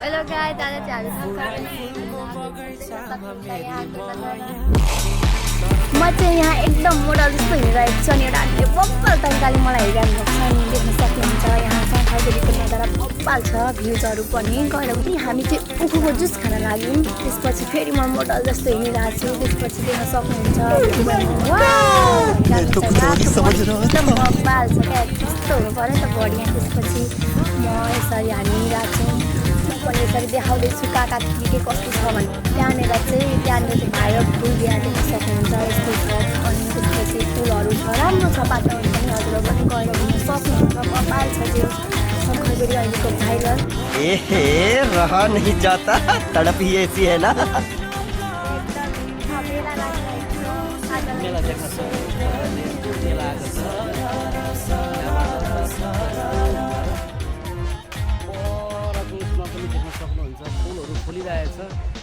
Hello guys, दादा चाहिँ म चाहिँ यहाँ एकदम मोडल जस्तो हिँडिरहेको छु अनि एउटा आन्टीले बब्बल तरिकाले मलाई हेरिरहनु भएको छ अनि देख्न सक्नुहुन्छ यहाँ सङ्खाइगढीको नजारा बब्बल छ भ्युजहरू पनि गएर पनि हामी चाहिँ उखुको जुस खान लाग्यौँ त्यसपछि फेरि म मोडल जस्तो हिँडिरहेको छु त्यसपछि देख्न सक्नुहुन्छ एकदम बब्बल छ क्या त्यस्तो हुनु पऱ्यो नि त बढी यहाँ त्यसपछि म यसरी हामी हिँडिरहेको छौँ पनि यसरी देखाउँदैछु कहाँ के कस्तो छ भने त्यहाँनिर चाहिँ भाइरल फुल बिहा देख्न सक्नुहुन्छ यस्तो छ अनि त्यसपछि फुलहरू छ राम्रो छ वातावरण पनि हजुर पनि गएर घुम्न सक्नुहुन्छ कपाल छ त्यो शङ्खरगढी अहिलेको भाइरल रहा नहीं जाता तड़प ही ऐसी है ना फुलहरू फुलिरहेछ